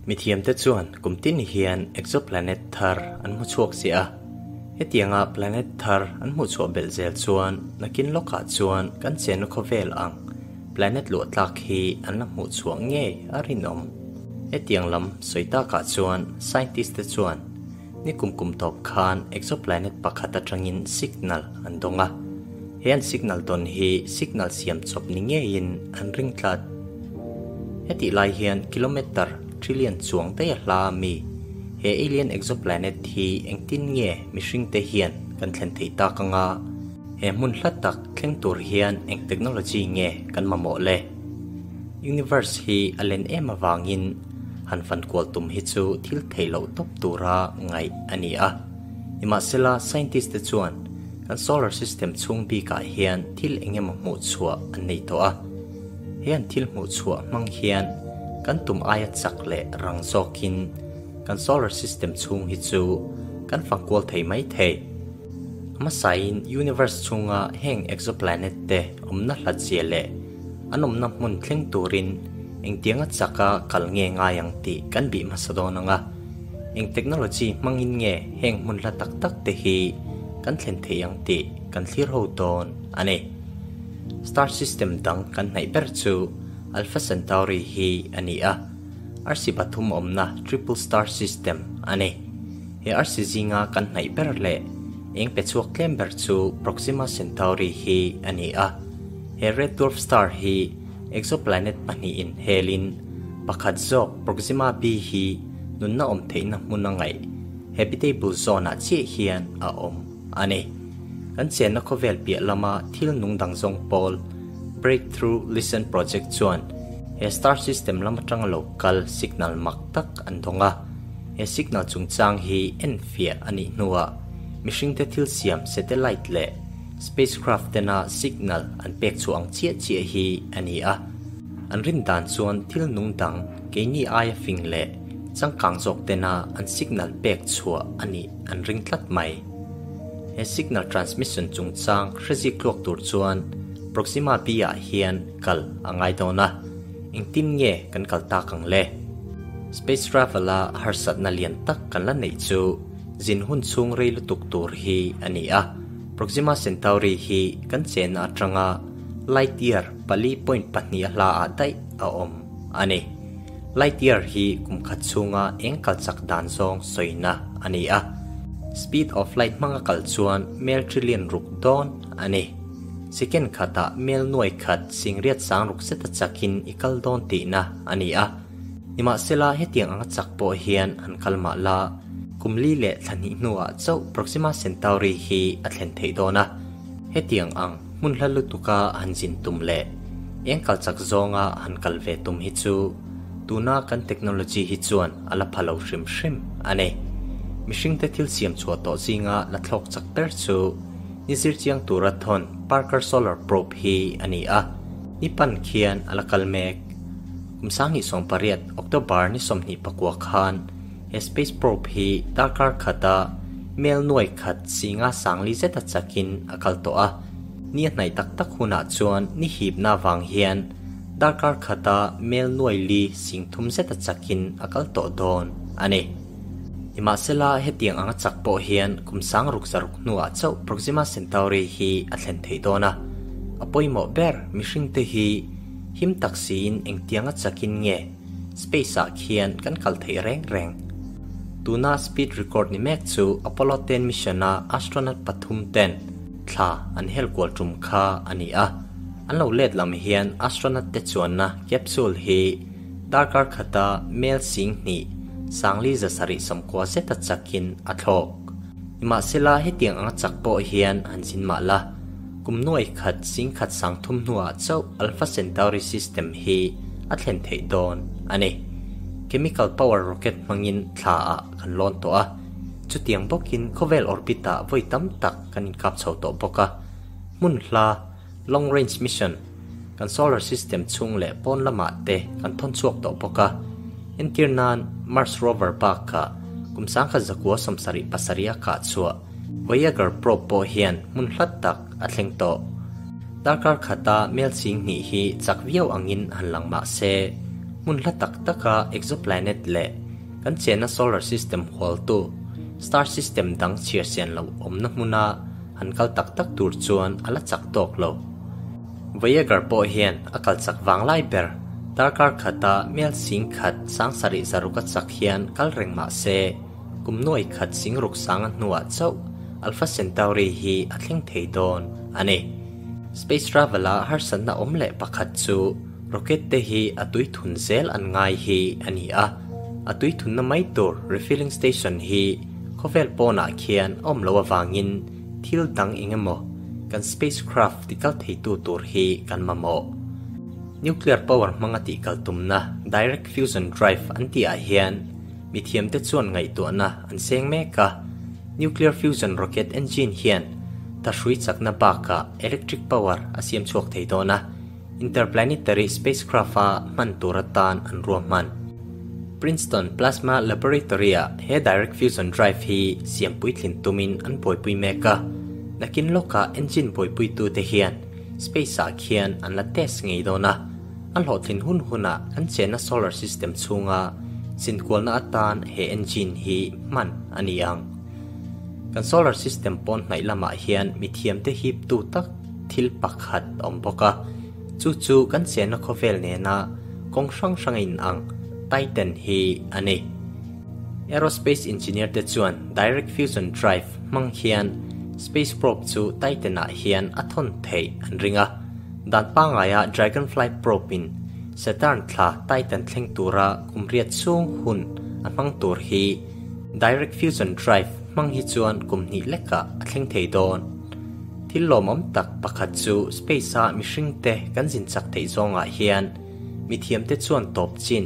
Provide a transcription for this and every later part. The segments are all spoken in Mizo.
Mithiamte chuan kum tin hian exoplanet thar an hmu chhuak ziah a. Hetianga planet thar an hmuh chhuah belh zel chuan nakin lawkah chuan kan chenna khawvel ang planet luah tlak hi an la hmuh chhuah ngei a rinawm. Hetiang lam sawi takah chuan scientist te chuan ni kum kum tawp khan exoplanet pakhat atangin signal an dawng a. He an signal dawn hi signal siam chawp ni ngeiin an ring tlat. Hetih lai hian kilometer trillion chuang daih a hla a mi. He alien exoplanet hi engtin nge mihringte hian kan thlen theih tak anga? He hmun hla tak thleng tur hian eng technology nge kan mamawh le? Universe hi a len em avangin han fan kual tum hi chu thil theih loh tawp tura ngaih a ni a. Nimahsela scientist te chuan kan solar system chhung bikah hian thil eng emaw hmuh chhuah an nei tawh a. He an thil hmuh chhuah hmang hian kan tum aia chak leh rang zawkin kan solar system chhung hi chu kan fang kual thei mai thei. A hmasain universe chhunga heng exoplanet te awmna hlat zia leh an awmna hmun thleng turin engtianga chaka kal nge ngai ang tih kan bih hmasa dawn ang a. Eng technology hmangin nge heng hmun hla tak tak te hi kan thlen theih ang tih kan thlir ho dawn a ni. Star system dang kan hnaih ber chu Alpha Centauri hi a ni a, arsi pathum awmna triple star system a ni. He arsi zinga kan hnaih ber leh eng pe chhuak tlem ber chu Proxima Centauri hi a ni a. He red dwarf star hi exoplanet pahnihin helin pakhat zawk Proxima b hi nunna awm theihna hmun a ngaih habitable zone ah chiah hian a awm a ni. Kan chenna khawvel piah lama thil nung dang zawng pawl Breakthrough Listen Project chuan he star system lam atanga lo kal signal mak tak an dawng a. He signal chungchang hi enfiah a nih hnuah mihringte thil siam satellite leh spacecraft tena signal an pek chhuah ang chiah chiah hi a ni a. An rin dan chuan thil nung dang keini aia fing leh changkang zawk tena an signal pek chhuah a nih an ring tlat mai. He signal transmission chungchang hrezik tluak tur chuan Proxima b ah hian kal a ngai dawn a, engtin nge kan kal tak ang le? Space travel a harsatna lian tak kan la neih chu zin hun chhung rei lutuk tur hi a ni a, Proxima Centauri hi kan chenna atanga light year 4.2 a hla ah daih a awm a ni. Light year hi kum khat chhunga eng kal chak dan zawng sawina a ni a, speed of light hmanga kal chuan mel trillion ruk dawn a ni. Second khatah mel nuai khat singriat sang ruk zeta chakin i kal dawn tihna a ni a. Nimahsela hetiang anga chak pawh hian han kal mah la, kum li leh thla hnih hnuah chauh Proxima Centauri hi a thlen theih dawn a. Hetiang ang hmun hla lutuka han zin tum leh eng kal chak zawnga han kal ve tum hi chu tuna kan technology hi chuan a la pha lo hrim hrim a ni. Mihringte thil siam chhuah tawh zinga la thlawk chak ber chu ni zir chiang tura thawn Parker Solar Probe hi a ni a, ni pan khian a la kal mek. Kum 2018 October ni 24 khan He space probe hi darkar khata mel nuai khat singa sangli zeta chakin a kal tawh a, ni a hnaih tak tak hunah chuan ni hipna avang hian darkar khata mel nuai li sing thum zeta chakin a kal tawh dawn a ni. Nimahsela hetiang anga chak pawh hian kum sang ruk zaruk hnuah chauh Proxima Centauri hi a thlen theih dawn a, a pawimawh ber mihringte hi him tak siin engtianga chakin nge Space ah khian kan kal theih reng reng. Tuna speed record ni mek chu Apollo 10 mission a astronaut pathum ten thla an hel kual tum kha a ni a. An lo let lam hian astronaut te chuanna capsule hi darkar khata mel sing hnih sangli zasarih sawmkua zeta chakin a thlawk. Nimahsela hetiang anga chak pawh hian han zin mah la, kum nuai khat sing khat sang thum hnuah chauh Alpha Centauri system hi a thlen theih dawn a ni. Chemical power rocket hmangin thla ah kan lawn tawh a, chutiang bawkin khawvel orbit ah vawi tam tak kan inkap chho tawh bawk a. Hmun hla, long range mission, kan solar system chhung leh pawn lamah te kan thawn chhuak tawh bawk a. Entir nan Mars rover bakah kum 1977 a kah chhuah Voyager probe pawh hian hmun hlat tak a thleng tawh. Darkar khata mel ching hnih hi chak viau angin han lang mah se, Hmun hla tak taka exoplanet leh kan chenna solar system hualtu star system dang chhiar sian loh awmna hmuna han kal tak tak tur chuan a la chak tawk lo. Voyager pawh hian a kal chak vanglai ber darkar khata mel sing khat sang sarih zaruk a chak hian kal reng mah se, kum nuai khat sing ruk sang a hnuah chauh Alpha Centauri hi a thleng thei dawn a ni. Space travel-a harsatna awm leh pakhat chu rocket te hi a tui thun zel an ngai hi a ni a, a tui thunna mai tur refilling station hi khawvel pawnah khian a awm loh avangin thil dang eng emaw kan spacecraft ti kal theitu tur hi kan mamawh. Nuclear power hmanga tih kal tumna direct fusion drive an tihah hian mithiamte chuan ngaihtuahna an seng mek a, nuclear fusion rocket engine hian thahrui chakna bakah electric power a siam chhuak thei dawn a, interplanetary spacecraft-a hman tur atan an ruahman. Princeton Plasma Laboratory-ah he direct fusion drive hi siam puitlin tumin an buaipui mek a, nakin lawkah engine buaipuitute hian space-ah khian an la test ngei dawn a, a hlawhtlin hun hunah kan chenna solar system chhunga chinkualna atan he engine hi hman a ni ang. Kan solar system pawn hnaih lamah hian mithiamte hiptu tak thil pakhat a awm bawk a, chu chu kan chenna khawvel nena kawng hrang hrang a inang Titan hi a ni. Aerospace engineer te chuan direct fusion drive hmang hian space probe chu Titan-ah hian a thawn theih an ring a, dan pangngaia Dragonfly probe in Saturn thla Titan thleng tura kum riat chhung hun a hmang tur hi direct fusion drive hmang hi chuan kum hnih lekah a thleng thei dawn. Thil lawmawm tak pakhat chu space-a mihringte kan zin chak theih zawngah hian mithiamte chuan tawp chin,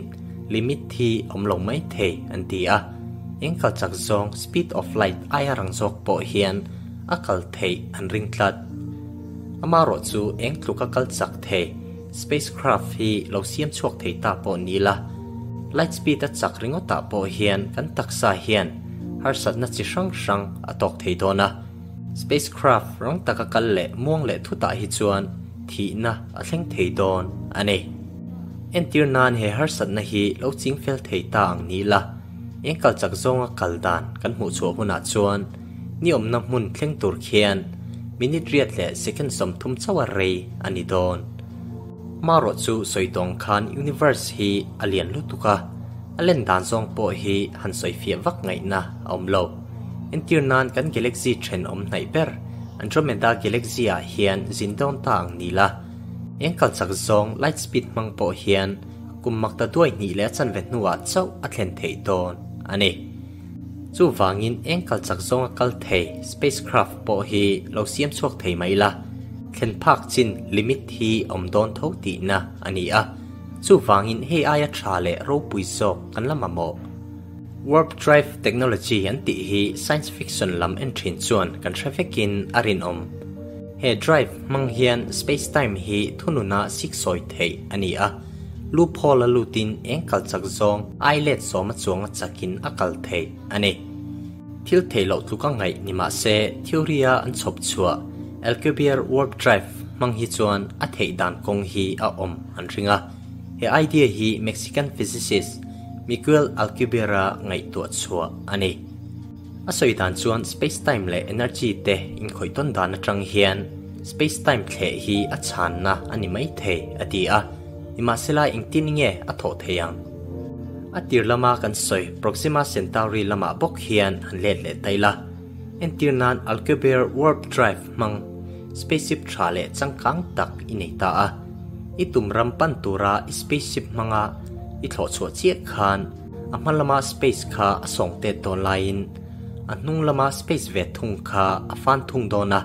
limit, hi awm lo mai thei an ti a. Eng kal chak zawng, speed of light, aia rang zawk pawh hian a kal theih an ring tlat. Amaherawh chu eng tluka kal chak thei spacecraft hi lo siam chhuak thei ta pawh ni la, light speed a chak ringawtah pawh hian kan taksa hian harsatna chi hrang hrang a tawk thei dawn a. Spacecraft rang taka kal leh muang leh thutah hi chuan thihna a thleng thei dawn a ni. Entir nan he harsatna hi lo ching fel thei ta ang ni la, eng kal chak zawnga kal dan kan hmuh chhuah hunah chuan ni awmna hmun thleng tur khian minute riat leh second 30 chauh a rei a ni dawn. Marawh chu sawi tawng khan universe hi a lian lutuk a, a len dan zawng pawh hi han sawi fiah vak ngaihna a awm lo. Entir nan kan galaxy thenawm hnaih ber Andromeda galaxy ah hian zin dawn ta ang ni la, eng kal chak zawng light speed hmang pawh hian kum makta duai hnih leh a chanve hnuah chauh a thlen theih dawn a ni. Chuvangin eng kal chak zawnga kal thei spacecraft pawh hi lo siam chhuak thei mai la, thlen phak chin limit hi awm dawn tho tihna a ni a. Chuvangin hei aia tha leh ropui zawk kan la mamawh. Warp drive technology an tih hi science fiction lam en thin chuan kan hre vekin a rinawm. He drive hmang hian space-time hi thununa siksawi theih a ni a. Loophole a lutin eng kal chak zawng ai let sawma chuanga chakin a kal thei a ni. Thil theih loh tluka ngaih ni mah se theory-a an chhawp chhuah Alcubierre warp drive hmang hi chuan a theih dan kawng hi a awm an ring a. He idea hi Mexican physicist Miguel Alcubierre-a ngaihtuah chhuah a ni. A sawi dan chuan space-time leh energy te inkhawih tawn dan atang hian space-time thleh hi a chhanna a ni mai thei, a ti a. Nimahsela engtin nge a thawh thei ang? A tir lama kan sawi Proxima Centauri lamah bawk hian han let leh ta ila. Entir nan Alcubierre warp drive hmang spaceship tha leh changkang tak i nei ta a. I tum ram pan tura i spaceship hmanga i thlawh chhuah chiah khan a hma lama space kha a sawng tet dawn laiin a hnung lama space ve thung kha a fan thung dawn a.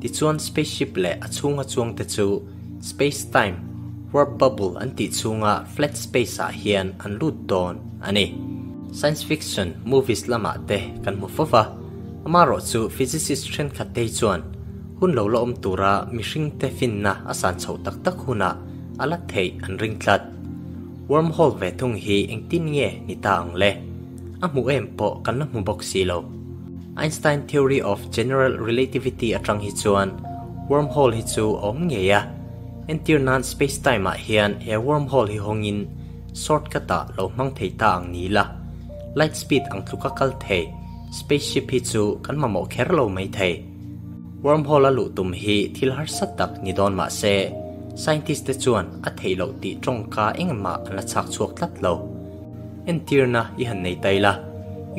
Tichuan spaceship leh a chhunga chuangte chu Space-time warp bubble an tih chhunga flat space-ah hian an lut dawn a ni. Science fiction movies lamah te kan hmu fo va, amaherawh chu physicist thenkhat te hi chuan hun lo la awm tura mihringte finna a san chhoh tak tak hunah a la theih an ring tlat. Wormhole ve thung hi engtin nge ni ta ang le? A hmuh em pawh kan la hmu bawk si lo. Einstein theory of general relativity atang hi chuan wormhole hi chu a awm ngei a. Entir nan space-time ah hian he wormhole hi hawngin shortcut ah lo hmang thei ta ang ni ila, light speed ang tluka kal thei spaceship hi chu kan mamawh kher lo mai thei. Wormhole a luh tum hi thil harsa tak ni dawn mah se, scientist te chuan a theih loh tih tawngka engmah an la chhak chhuak tlat lo. Entirna i han nei ta ila,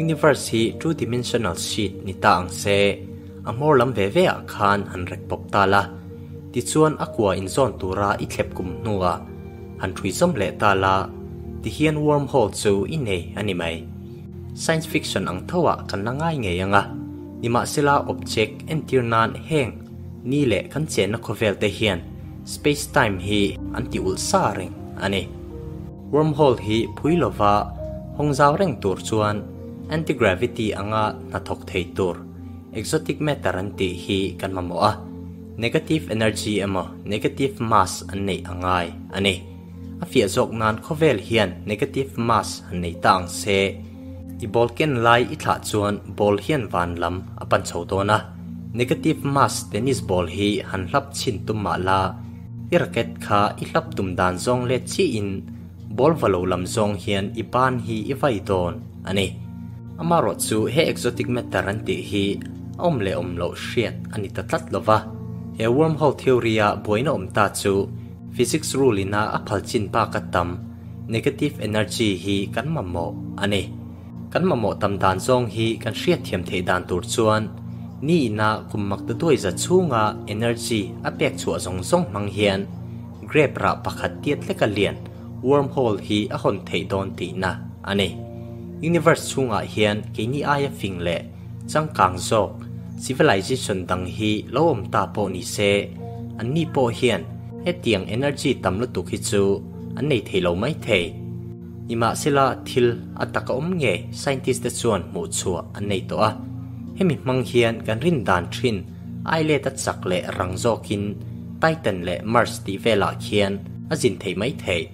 universe hi two dimensional sheet ni ta ang se, a hmawr lam ve ve ah khan han rek pawp ta la, tichuan a kua inzawn tura i thlep kum hnuah han ṭhui zawm leh ta la, tihian wormhole chu i nei a ni mai. Science fiction ang tho ah kan la ngai ngei ang a, nimahsela object entir nan heng ni leh kan chenna khawvel te hian space time hi an ti ulh sa reng a ni. Wormhole hi phui lova hawng zau reng tur chuan anti-gravity anga hnathawk thei tur exotic matter an tih hi kan mamawh a, negative energy emaw negative mass an neih a ngai a ni. A fiah zawk nan khawvel hian negative mass han nei ta ang se. I ball ken lai i thlah chuan ball hian van lam a pan chho dawn a, negative mass tennis ball hi han hlap chhin tum mah la, i racket kha i hlap tum dan zawng let chiahin ball va lo lam zawng hian i ban hi i vai dawn a ni. Amaherawh chu he exotic matter an tih hi a awm leh awm loh hriat a ni ta tlat lo va, he wormhole theory-a buaina awm ta chu Physics rule ina a phal chin bak a tam negative energy hi kan mamawh a ni. Kan mamawh tam dan zawng hi kan hriatthiam theih dan tur chuan ni ina kum mak ta duai za chhunga energy a pek chhuah zawng zawng hmang hian grape rah pakhat tiat hleka lian wormhole hi a hawn theih dawn tihna a ni. Universe chhungah hian keini aia fing leh changkang zawk civilization dang hi lo awm ta pawh ni se, anni pawh hian hetiang energy tam lutuk hi chu an nei thei lo mai thei. Nimahsela thil a taka awm nge scientist te chuan hmuh chhuah an nei tawh a, hemi hmang hian kan rin dan thin ai let a chak leh rang zawkin Titan leh Mars tih velah khian a zin theih mai theih.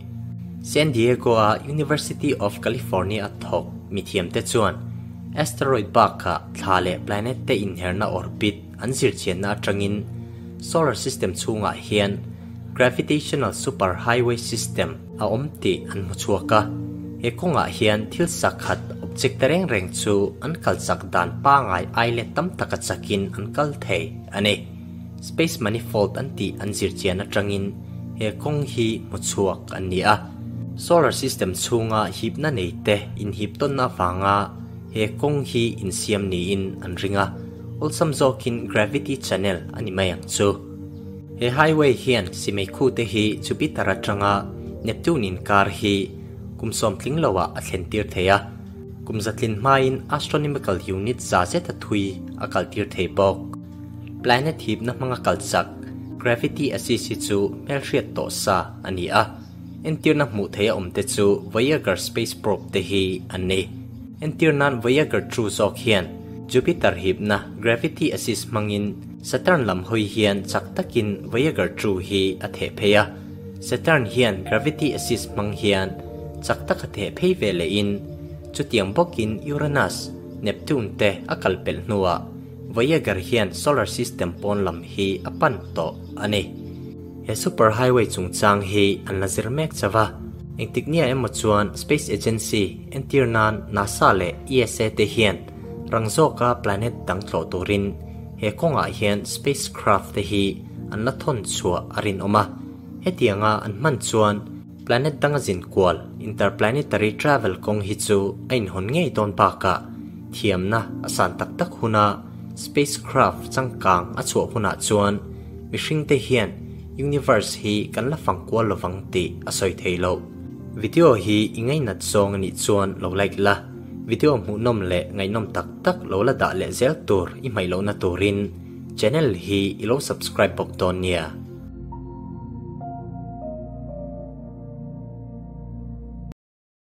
San Diego-a University of California a thawk mithiamte chuan Asteroid bakah thla leh planet te inherna orbit an zirchianna atangin solar system chhungah hian gravitational superhighway system a awm tih an hmu chhuak a. He kawngah hian thil sakhat object te reng reng chu an kal chak dan pangai ai let tam taka chakin an kal thei a ni. Space manifold an tih an zirchian atangin he kawng hi hmu chhuak an ni a. Solar system chhunga hipna nei te inhip tawnna avanga he kawng hi insiam niin an ring a, awlsam zawkin gravity channel a ni mai ang chu. He highway hian simeikhu te hi Jupiter atanga Neptune inkar hi kum sawmtling loah a thlen tir thei a, kum zatlin hmain astronomical unit za zeta thui a kaltir thei bawk. Planet hipna hmanga kal chak gravity assist hi chu hmelhriat tawh sa a ni a. Entirna hmuh theih a awm te chu Voyager space probe te hi an ni. Entir nan Voyager 2 zawk hian Jupiter hipna gravity assist hmangin Saturn lam hawi hian chak takin Voyager 2 hi a theh phei a. Saturn hian gravity assist hmang hian chak taka theh phei ve lehin chutiang bawkin Uranus, Neptune te a kal pelh hnuah Voyager hian solar system pawn lam hi a pan tawh a ni. He super highway chungchang hi an la zir mek chauh a, engtik nia emaw chuan space agency entir nan NASA leh ESA te hian rang zawka planet dang tlawh turin he kawngah hian spacecraft te hi an la thawn chhuah a rinawm a, hetianga an hman chuan planet danga zin kual interplanetary travel kawng hi chu a inhawn ngei dawn bakah thiamna a san tak tak huna spacecraft changkang a chhuah hunah chuan mihringte hian universe hi kan la fang kual lovang tih a sawi thei loh. Video hi i ngainat zawng a nih chuan lo like la, video hmuhnawm leh ngaihnawm tak tak lo la dah leh zel tur i hmaih lohna turin channel hi i lo subscribe bawk dawn nia.